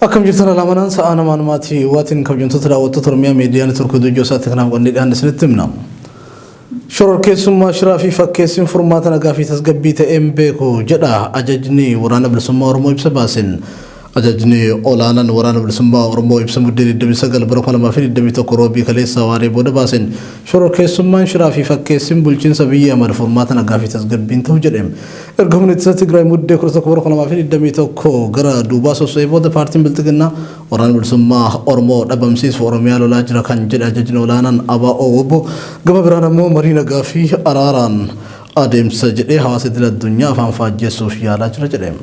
Akkam jirtan alaamanaan sa'aa namaan maatii waatiin kabajamtoota daawwattoota Oromiyaa Miidiyaa Neetwoorkii oduu ijoo isaatti kanaaf qonnee dhiyaanne isinitti himna. Shororkeessummaa shiraa fi fakkeessiin furmaata nagaa fi tasgabbii ta'een beeku jedha ajajni waraana bilisummaa Oromoo ibsa baaseen. Ajajni olaanaan waraana bilisummaa Oromoo ibsa Muddee 29 bara 2021 Roobii kaleessaa waaree booda baaseen shororkeessummaan shiraa fi fakkeessiin bulchiinsa Abiyyi Ahmad furmaata nagaa fi tasgabbiin ta'u jedhe. Erga humni ittisa Tigraay Muddee 11 bara 2021 gara duubaa sosso'ee booda paartiin Bilxiginnaa Waraana Bilisummaa Oromoo dhabamsiisuuf Oromiyaa lolaa jira kan jedhe ajajni olaanaan ABO-wbo gama biraan ammoo marii nagaa fi araaraan adeemsa jedhee hawaasa idil addunyaa afaan faajjessuuf yaalaa jira jedhe.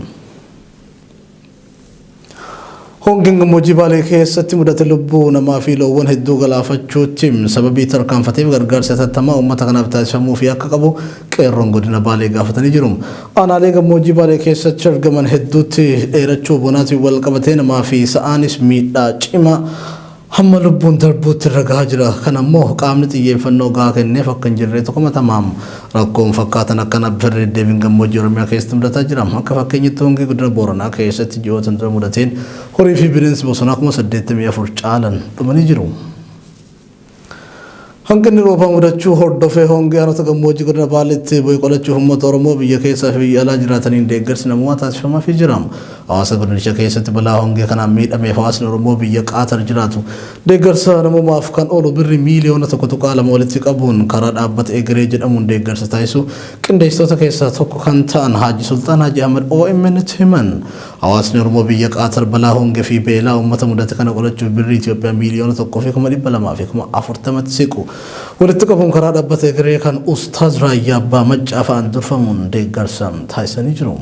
Hongeen gammoojjii Baalee keessatti mudate lubbuu namaa fi loowwan hedduu galaafachuutti sababii tarkaanfateef gargaarsi hatattamaa uummata kanaaf taasifamuufii akka qabu qeerroon godina Baalee gaafatanii jiru. Aanaalee gammoojjii Baalee keessatti argaman hedduutti dheerachuu bonaatiin wal qabatee namaa fi sa'aanis miidhaa cimaa hamma lubbuun darbuutti irra gahaa jira. Kana immoo qaamni xiyyeeffannoo gahaa kenneef akka hin jirreetu komatama. Rakkoon fakkaatan akkanaa bifa irra deddeebiin gammoojjii Oromiyaa keessatti mudataa jira. Akka fakkeenyatti hongee godina Booranaa keessatti ji'ootan dura mudateen horii fi bineensi bosonaa 84,000 caalan dhumanii jiru. Hanqinni roobaa mudachuu hordofee hongee aanota gammoojjii godina Baaleetti bu'e qolachuuf uummata Oromoo biyya keessaa fi biyya alaa jiraataniin deeggarsi namoomaa taasifamaafii jira. Hawaasa godinicha keessatti balaa hongee kanaan miidhameef hawaasni Oromoo biyya Qaatar jiraatu deeggarsa namoomaaf kan oolu birrii miiliyoona 1.2 walitti qabuun karaa dhaabbata Egeree jedhamuun deeggarsa taasisuu qindeessitoota keessaa tokko kan ta'an Haaji Sulxaan Haaji Ahmad OMN'tti himan. Hawaasni Oromoo biyya Qaatar balaa hongee fi beelaa uummata mudate kana qolachuuf birrii Itoophiyaa miiliyoona 1 fi 240,000tti siqu walitti qabuun karaa dhaabbata Egeree kan Ustaaz Raayyaa Abbaa Maccaa fa'aan durfamuun deeggarsa taasisanii jiru.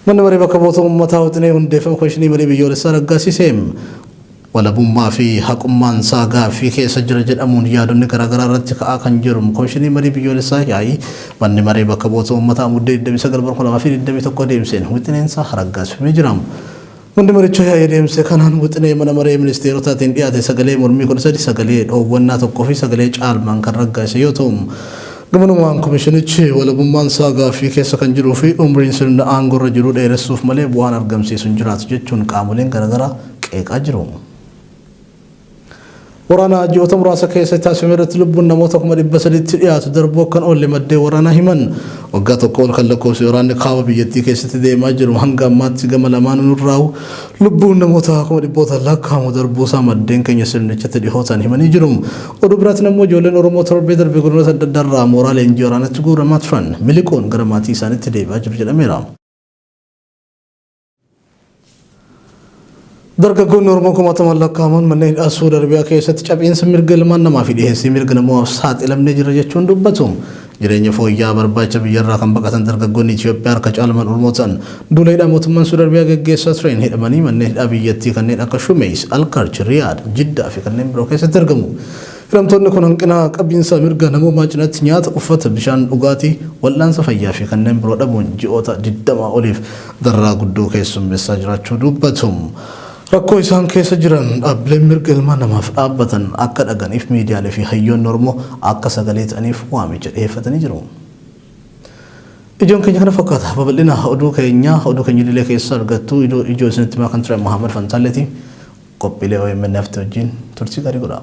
Manni Maree Bakka Bu'oota Uummataa wixinee hundeeffama Komishinii Marii Biyyoolessaa raggaasise. Walabummaa fi haqummaan isaa gaaffii keessa jira jedhamuun yaadonni garaagaraa irratti ka'aa kan jiru Komishinii Marii Biyyoolessaa yaa'ii Manni Maree Bakka Bu'oota Uummataa Muddee 29 bara 2021 adeemseen wixineen isaa raggaasifamee jira. Manni marichaa yaa'ii adeemse kanaan wixinee mana maree ministeerotaatiin dhiyaate sagalee mormii 13, sagalee dhoowwannaa 1 fi sagalee caalmaan kan raggaasise yoo ta'u, gamanumaan komishinichi walabummaan isaa gaaffii keessa kan jiruu fi umriin sirna aangorra jiruu dheeressuuf malee bu'aan argamsiisu hin jiraatu jechuun qaamoleen garaagaraa qeeqaa jiru. Waraana ji'oota muraasa keessatti taasifame irratti lubbuun namoota 300,000tti dhiyaatu darbuu akka hin oolle maddeen waraanaa himan. Waggaa tokko ol kan lakkoofsise waraanni kaaba biyyattii keessatti deemaa jiru hanga ammaatti gama lamaanuu irraa lubbuun namoota kuma dhibbootaan lakkaa'amu darbuusaa maddeen keenya sirnichatti dhihoo ta'an himanii jiru. Oduu biraatiin ammoo ijoolleen Oromoo torbee darbe godinoota adda addaarraa mooraa leenjii waraanatti guuramaa turan miliquun gara maatii isaaniitti deebi'aa jiru jedhameera. Dargaggoonni Oromoo kumaatamaan lakkaa'aman manneen hidhaa Suudi Arabiyaa keessatti cabiinsa mirga ilmaan namaa fi dhiheessii mirga namoomaaf saaxilamnee jirra jechuun dubbatu. Jireenya fooyya'aa barbaacha biyyarraa kan baqatan dargaggoonni Itoophiyaa harka caalmaan Oromoo ta'an duula hidhaa mootummaan Suudi Arabiyaa geggeessaa tureen hidhamanii manneen hidhaa biyyattii kanneen akka Shumeys, Alkarch, Riyaad, Jiddaa fi kanneen biroo keessatti argamu. Hidhamtoonni kun hanqina qabiinsa mirga namoomaa cinatti nyaata, uffata, bishaan dhugaatii, wal'aansa fayyaa fi kanneen biroo dhabuun ji'oota 20 oliif dararaa guddoo keessummeessaa jiraachuu dubbatu. Rakkoo isaan keessa jiran dhaabbileen mirga ilmaan namaaf dhaabbatan akka dhaganiif miidiyaalee fi hayyoonni Oromoo akka sagalee ta'aniif waamicha dhiheeffatanii jiru. Ijoon keenya kana fakkaata. Babal'ina oduu keenyaa oduu keenya idilee keessa argattu ijoo isinitti himaa kan ture Muhammad Fantaalleeti. Qophiilee omn hafte wajjin turtii gaarii godhaa.